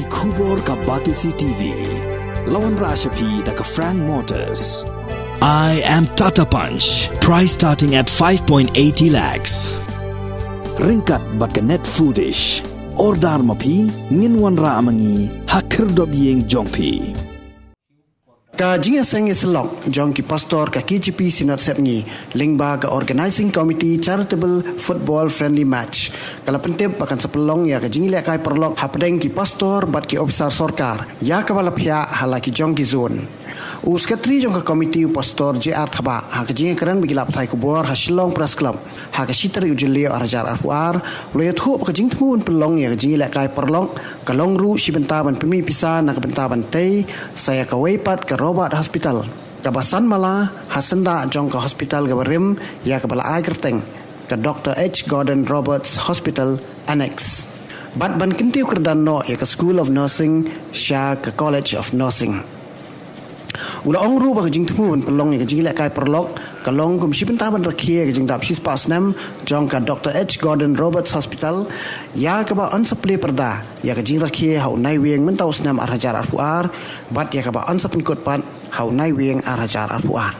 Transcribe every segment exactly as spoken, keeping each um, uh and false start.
Khubor ka Batesi T V. La wanrah sha phi da ka Frank Motors. I am Tata Punch. Price starting at five point eighty lakhs. Ryngkat bad ka Net Foodish. Order ma phi, ngin wanrah ma ngi ha khyrdop ïing jong phi. Ka jingïaseng ïasyllok jong ki pastor ka K J P Synod Sepngi lyngba ka Organizing Committee Charitable Football Friendly Match ka la pyntip ba kan sa pynlong ïa ka jingïalehkai paralok hapdeng ki pastor bad ki ophisar sorkar, ïa kaba la phiah ha la ki jong ki zone. U Secretary jong ka committee, u Pastor J R Thabah, ha ka jingïakren bad ki lad pathai khubor ha Shillong Press Club ha ka shi tarik u Jylliew ar hajar arphew ar, u la ïathuh ba ka jingthmu ban pynlong ïa ka jingïalehkai paralok ka long ruh shi bynta ban pynmih pisa na ka bynta ban tei sa ïa kawei pat ka Robert Hospital, kaba san mala ha syndah jong ka hospital kaba rim ïa kaba la ai kyrteng ka Doctor H Gordon Roberts Hospital Annex, bad ban kyntiew kyrdan noh ïa ka School of Nursing sha ka College of Nursing. U la ong ruh ba ka jingthmu ban pynlong ïa ka jingïalehkai paralok ka long kum shi bynta ban rakhe ïa ka jingdap shispah snem jong ka Doctor H Gordon Roberts Hospital, ïa kaba yn sa plie pyrda ïa ka jingrakhe ha u Naiwieng mynta u snem ar hajar arphew ar, bad ïa kaba yn sa pynkut pat ha u Naiwieng ar hajar arphew ar.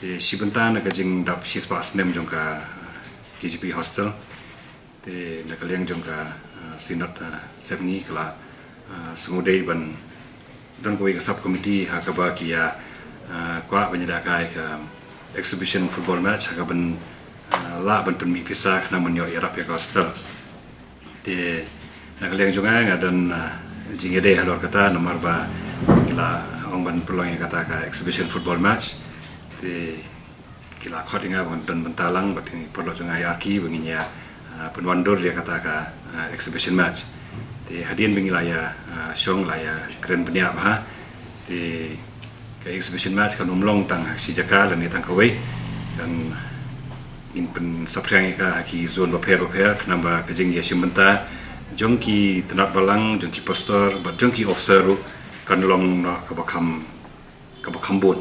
Te shi bynta na ka jingdap shispah snem jong ka, uh, K J P Hospital. Te na ka liang jong ka, uh, Synod, uh, Sepngi ka la, uh, sngewdei ban don kawei ka sub committee ha kaba ki ïa, uh, kwah ban ïalehkai ka exhibition football match ha kaban, uh, lah ban pynmih pisa khnang ban ïoh ïarap ïa ka hospital. Te na ka liang jong nga nga don, ah, jingïadei halor kata namar ba ki la ong ban pynlong ïa kata ka exhibition football match. Te ki la khot ïa nga ban don bynta lang bad ki paralok jong nga ïa ki ba ngin ïa, ah, pynwandur ïa kata ka, ah, exhibition match. Te hadien ba ngi la ïa, ah, shong la ïa kren bniah bha. Te ka exhibition match kan ym long tang ha shi jaka lane tang kawei. Kan ngin pynsaphriang ïa ka ha ki zone bapher bapher khnang ba ka jingïashim bynta jong ki tnat balang, jong ki pastor bad jong ki officer ruh kan long noh kaba kham, kaba kham bun.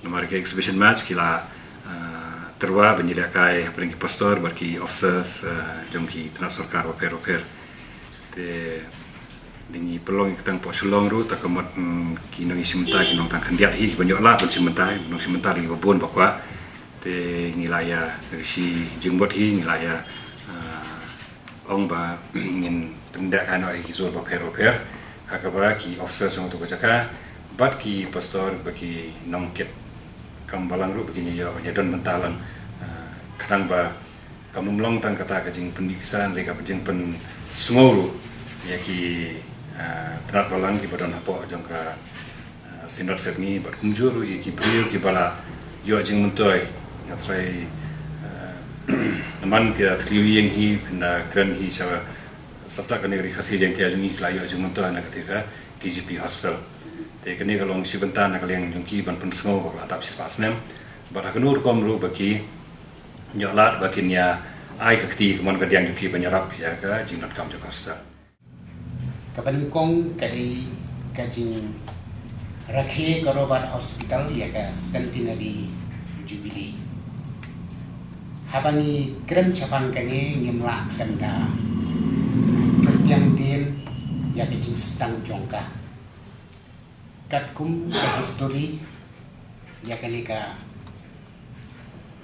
Namar ka exhibition match ki la, ah, tyrwa ban ïalehkai hapdeng ki pastor bad ki officers, ah, jong ki tnat sorkar bapher bapher. Te dei ngi pynlong ïa ka tang poh Shillong ruh, ta ka mut, mm, ki nongïashim bynta ki long tang khyndiat hi, ban ïoh lad ban shim bynta, nongshim bynta lagi ba bun ba kwah. Te ngi la ïa, da ka shi jingmut hi, ngi la ïa, ah, ong ba ngin pyndep noh ïa ki zone bapher bapher. Ha kaba ki officer jong uto ka jaka, bad ki pastor bad ki nongkit kam balang ruh ba kin ïa, ïa don bynta lang, ah, khnang ba kam long tang kata ka jingpynmih pisa, hynrei ka jingpynsngew ruh ïa ki, ah, tnat balang kiba don hapoh jong ka, ah, Synod Sepngi bad kumjuh ruh ïa ki briew kiba la ïoh jingmyntoi. Nga tharai, ah, namar ka thliew ïing hi, pynda kren hi sha, sha kane ka Ri Khasi Jaiñtia jong ngi ki la ïoh jingmyntoi na kata ka K J P Hospital. Te kane ka long shi bynta na ka liang jong ki ban pynsngew ba la dap shispah snem. Bad ha kano rukom ruh ba ki ïoh lad ba kin ïa ai ka kti ka mon ka diang jong ki ban ïarap ïa ka jingdonkam jong ka hospital. Kaba nyngkong ka dei ka jingrakhe ka Robert Hospital ïa ka Centenary Jubilee. Haba ngi kren shaphang kane ngim lah khlem da kyrtiang dien ïa ka jingsdang jong ka. Katkum ka history ïa kane ka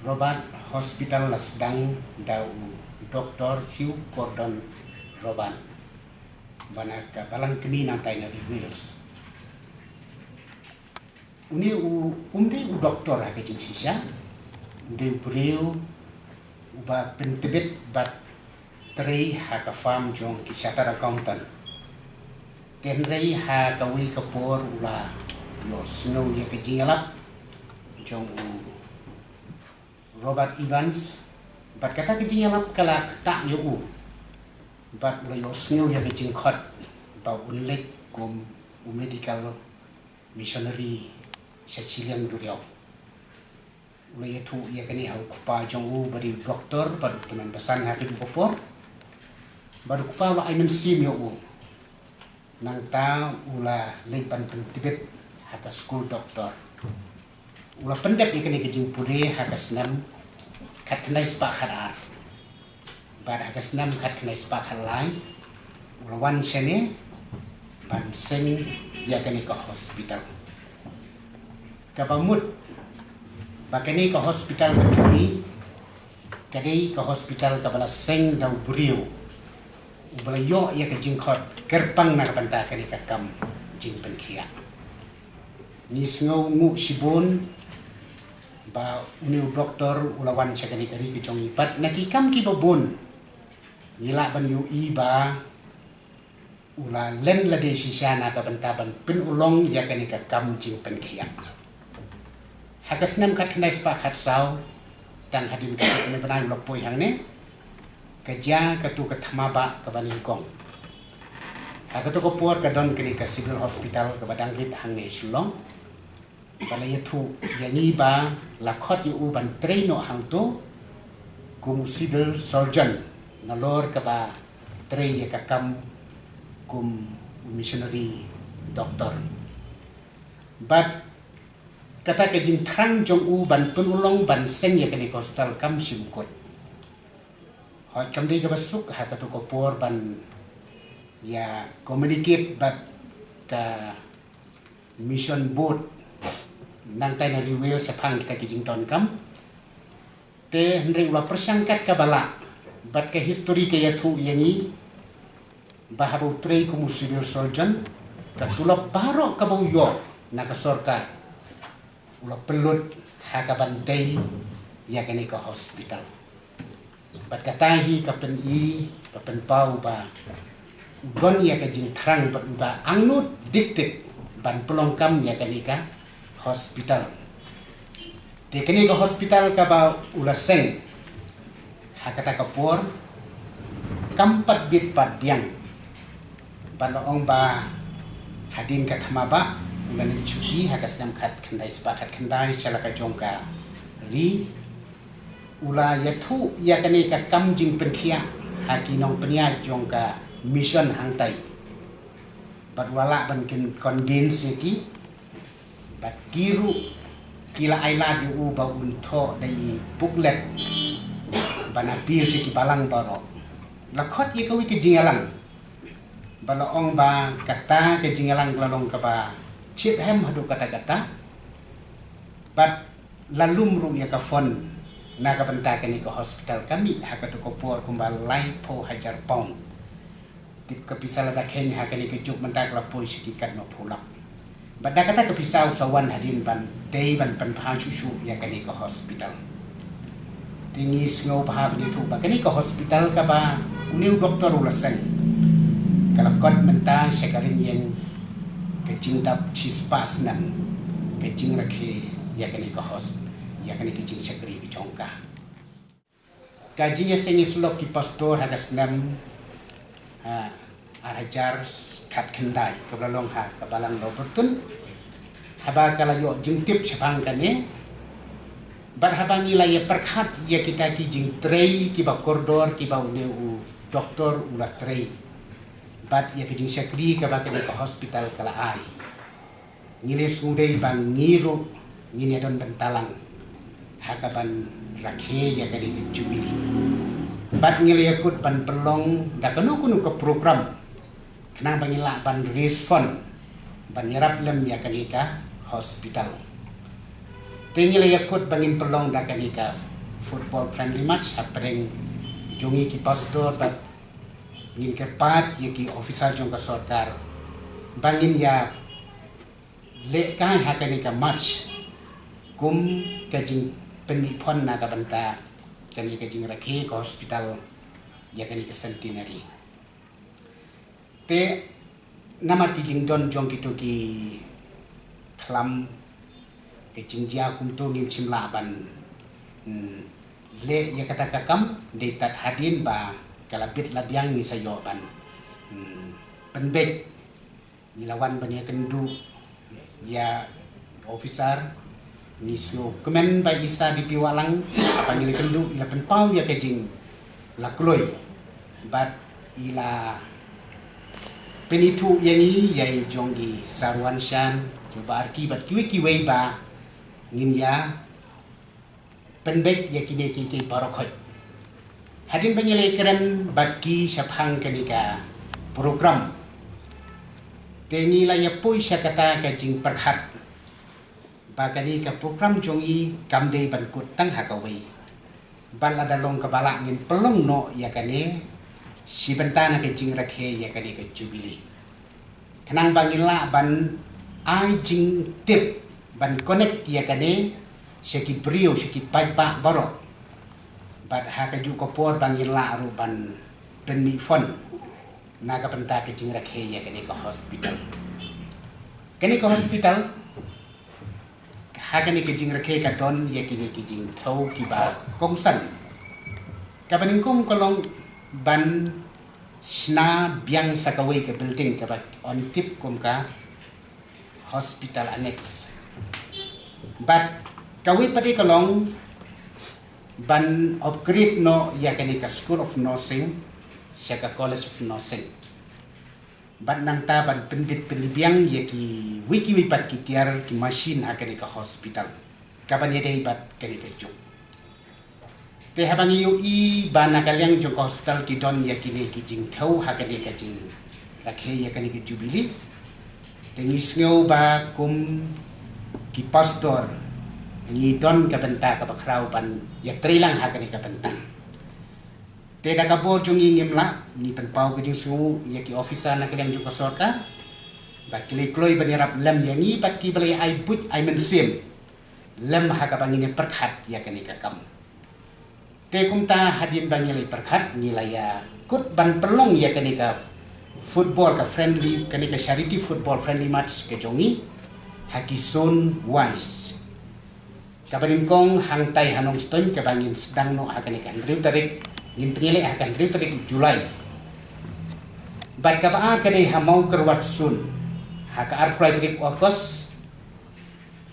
Robert Hospital la sdang da u Doctor Hugh Gordon Robert, ba na ka balang kmie nangtai na ri Wales. Une u, um dei u doktor ha ka jingshisha, u dei u briew uba pyntbit bad trei ha ka firm jong ki chartered accountant. Hynrei ha kawei ka por u la ïohsngew ïa ka jingïalap jong u Robert Evans, bad kata ka jingïalap ka la ktah ïa u, bad u la ïohsngew ïa ka jingkhot ba un leit kum u medical missionary sha shiliang duriaw. U la ïathuh ïa kane ha u kpa jong u ba dei u doktor bad u tymmen basan ha kajuh ka por. Bad u kpa u la ai mynsiem ïa u. Nangta u la leit ban pyntbit ha ka skul doktor. U la pyndep ïa kane ka jingpule ha ka snem khatkhyndai spah khatar. Bad ha ka snem khatkhyndai spah khatlai u la wan shane ban seng ïa kane ka hospital. Kaba mut ba kane ka hospital ka jong ngi ka dei ka hospital kaba la seng da u briew uba la ïoh ïa ka jingkhot kyrpang na ka bynta kane ka kam jingpynkhiah. Ngi sngewnguh shibun ba une u doktor u la wan sha kane ka ri ka jong ngi, bad na ki kam kiba bun ngi lah ban ïohi ba u la len lade shisha na ka bynta ban pynurlong ïa kane ka kam jingpynkhiah. Ha ka snem khatkhyndai spah khatsaw, tang hadien katto katne bnai u la poi hangne, ka jia katto ka thma bah kaba nyngkong. Ha katto ka por ka don kane ka civil hospital kaba dang rit hangne Shillong, ba la ïathuh ïa ngi ba la khot ïa u ban trei noh hangto kum u civil surgeon, nalor kaba trei ïa ka kam kum u missionary doctor. Bad kata ka jingthrang jong u ban pynurlong ban seng ïa kane ka hospital kam shym kut. Hooid, kam dei kaba suk ha katto ka por ban ïa communicate bad ka mission board nangtai na Riwel shaphang kita ki jingdonkam. Te hynrei u la pyrshang kat kaba lah, bad ka history ka ïathuh ïa ngi ba haba u trei kum u civil surgeon, ka tulop baroh kaba u ïoh na ka sorkar u la pynlut ha kaban tei ïa kane ka hospital. Bad kata hi ka pyni, ka pynpaw ba u don ïa ka jingthrang bad u da angnud dik dik ban pynlong kam ïa kane ka hospital. Te kane ka hospital kaba u la seng ha kata ka por kam pat bit pat biang. Bad la ong ba hadien ka thma bah u la leit shuti ha ka snem khatkhyndai spah khatkhyndai sha la ka jong ka ri, u la ïathuh ïa kane ka kam jingpynkhiah ha ki nongpynïaid jong ka mission hangtai. Bad u la lah ban kin convince ïa ki, bad ki ruh ki la ai lad ïa u ba un thoh da i booklet ban appeal sha ki balang baroh. La khot ïa kawei ka jingïalang, ba la ong ba kata ka jingïalang ka la long kaba chit hem haduh katta katta. Bad la lum ruh ïa ka fund na ka bynta kane ka hospital ka mih ha katu ka por kumba laiphew hajar pound. Tip ka pisa lada kheiñ ha kane ka juk mynta ka la poi sha ki katno phew lak. Bad da kata ka pisa u sa wan hadien ban dei ban pynbha shuh shuh ïa kane ka hospital. Te ngi sngewbha ban ïathuh ba kane ka hospital kaba une u doktor u la seng, ka la kot mynta sha ka rynïeng ka jingdap shispah snem ka jingrakhe ïa kane ka hos, ïa kane ka jingshakri ka jong ka. Ka jingïaseng ïasyllok ki pastor ha ka snem, ha, ar hajar khatkhyndai kaba la long ha ka balang Loberton. Haba ka la ïoh jingtip shaphang kane, bad haba ngi la ïa pyrkhat ïa kita ki jingtrei kiba kordor kiba une u doktor u la trei, bad ïa ka jingshakri kaba kane ka hospital ka la ai, ngi la sngewdei ba ngi ruh ngin ïa don bynta lang ha kaban rakhe ïa kane ka jubili. Bad ngi la ïakut ban pynlong da kano kano ka program khnang ba ngin lah ban raise fund ban ïarap lem ïa kane ka hospital. Te ngi la ïakut ba ngin pynlong da kane ka football friendly match hapdeng jong ngi ki pastor, bad ngin kyrpad ïa ki officer jong ka sorkar ba ngin ïa lehkai ha kane ka match kum ka jingpynmih fund na ka bynta kane ka jingrakhe ka hospital ïa kane ka centenary. Te namar ki jingdon jong kito ki khlam, ka jingjia kumto ngim shym lah ban, hmm, leh ïa kata ka kam, dei tad hadien ba ka la bit la biang ngi sa ïoh ban, hmm, pynbeit. Ngi la wan ban ïakynduh ïa officer, ngi sngewkmen ba i Sir D P Wahlang, haba ngi la kynduh i la pynpaw ïa ka jinglakhluit bad i la pynithuh ïa ngi, ïa i jong i Sir Wanshan, jong Bah Arki bad kiwei kiwei ba ngin ïa pynbeit ïa kine kiei kiei baroh khoit. Hadien ba ngi la ïakren bad ki shaphang kane ka program. Te ngi la ïa poi sha kata ka jingpyrkhat ba kane ka program jong ngi kam dei ban kut tang ha kawei, bad lada long kaba lah ngin pynlong noh ïa kane shi bynta na ka jingrakhe ïa kane ka Jubilee. Khnang ba ngin lah ban ai jingtip ban connect ïa kane sha ki briew, sha ki paidbah baroh. Bad ha kajuh ka por ba ngin lah ruh ban pynmih fund na ka bynta ka jingrakhe ïa kane ka hospital. Kane ka hospital, ha kane ka jingrakhe ka don ïa kine ki jingthew kiba kongsan. Kaba nyngkong ka long ban shna biang sa kawei ka building kaba ong tip kum ka hospital annex. Bad kawei pat ka long ban upgrade noh ïa kane ka School of Nursing sha ka College of Nursing. Bad nangta ban pynbit pynbiang ïa kiwei kiwei pat ki tiar ki machine ha kane ka hospital, kaban ïadei bad kane ka juk. Te haba ngi ïohi ba na ka liang jong ka hospital ki don ïa kine ki jingthew ha kane ka jingrakhe ïa kane ka Jubilee, te ngi sngew ba kum ki pastor ngi don ka bynta kaba khraw ban ïatreilang ha kane ka bynta. Te da ka bor jong ngi ngim lah, ngi pynpaw ka jingsngew ïa ki officer na ka liang jong ka sorkar ba ki la kloi ban ïarap lem ïa ngi bad ki ba la ai buit ai mynsiem lem ha kaba ngin ïa pyrkhat ïa kane ka kam. Te kumta hadien ba ngi la ïa pyrkhat, ngi la ïa kut ban pynlong ïa kane ka football ka friendly, kane ka charity football friendly match ka jong ngi ha ki zone wise. Kaba nyngkong hangtai ha Nongstoiñ kaba ngin sdang noh ha kane ka hynriew tarik, ngin pynïaleh ha ka hynriew tarik July. Bad kaba ar ka dei ha Mawkyrwat Zone ha ka arphew lai tarik August.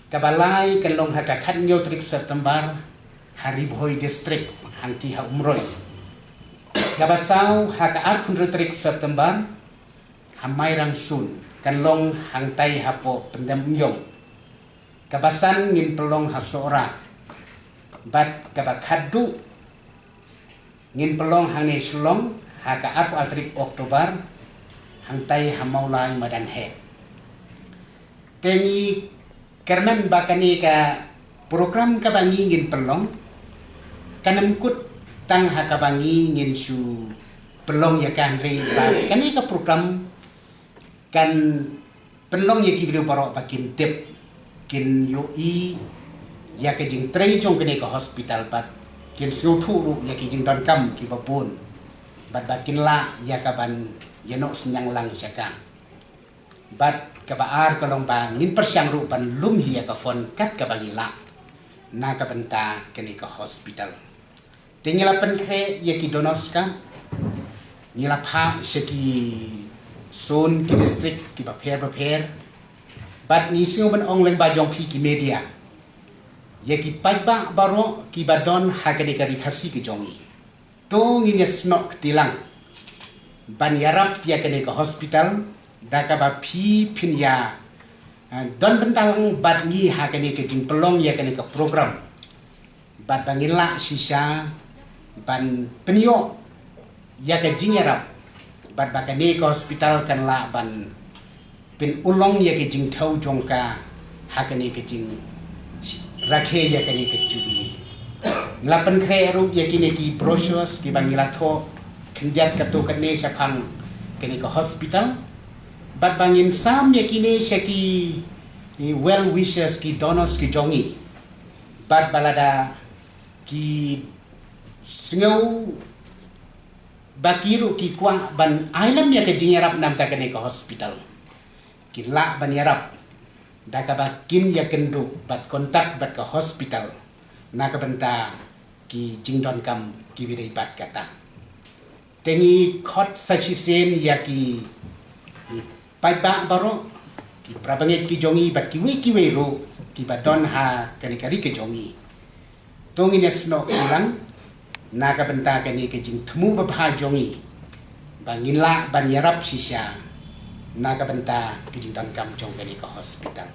Kaba lai kan long ha ka khathynñiew tarik September ha Ri Bhoi District, hangtei ha Umroi. Kaba saw ha ka arphew hynriew tarik September ha Mairang Zone, kan long hangtai hapoh Pyndem Umïong. Kaba san ngin pynlong ha Sohra. Bad kaba khatduh ngin pynlong hangne Shillong ha ka arphew ar tarik October, hangtai ha Mawlai Madan Heh. Te ngi kyrmen ba kane ka program kaba ngi ngin pynlong kan ym kut tang ha kaba ngi ngin shu pynlong ïa ka, hynrei ba kane ka program kan pynlong ïa ki briew baroh ba kin tip, kin ïohi ïa ka jingtrei jong kane ka hospital bad kin sngewthuh ruh ïa ki jingdonkam kiba bun bad ba kin lah ïa kaban ïa noh synñiang lang sha ka. Bad kaba ar ka long ba ngin pyrshang ruh ban lum hi ïa ka fund kat kaba ngi lah na ka bynta kane ka hospital. Te ngi la pynkhreh ïa ki donors ka, ngi la phah sha ki zone, ki district kiba pher ba pher. Bad ngi sngew ban ong lyngba jong phi ki media ïa ki paidbah baroh kiba don ha kane ka ri Khasi ka jong ngi. To ngin ïa snoh kti lang ban ïarap ïa kane ka hospital da kaba phi phin ïa, eh, don bynta lang bad ngi ha kane ka jingpynlong ïa kane ka program. Bad ba ngin lah shisha ban pynïoh ïa ka jingïarap bad ba kane ka hospital kan lah ban pynurlong ïa ka jingthew jong ka ha kane ka jingrakhe ïa kane ka Jubilee. Ngi la pynkhreh ruh ïa kine ki brochures kiba ngi la thoh khyndiat katto katne shaphang kane ka hospital. Bad ba ngin sam ïa kine sha ki, ki well wishers, ki donors ki jong ngi. Bad ba lada ki sngew ba ki ruh ki kwah ban ai lem ïa ka jingïarap namar kane ka hospital, kin lah ban ïarap da kaba kin ïa kynduh bad contact bad ka hospital na ka bynta ki jingdonkam kiba dei bad kata. Te ngi khot sa shisien ïa ki, ki paidbah baroh, ki para bangeit ki jong ngi bad kiwei kiwei ruh kiba don ha kane ka ri ka jong ngi. To ngin ïa snoh kti lang na ka bynta kane ka jingthmu babha jong ngi ba ngin lah ban ïarap shisha na ka bynta ka jingdonkam jong kane ka hospital.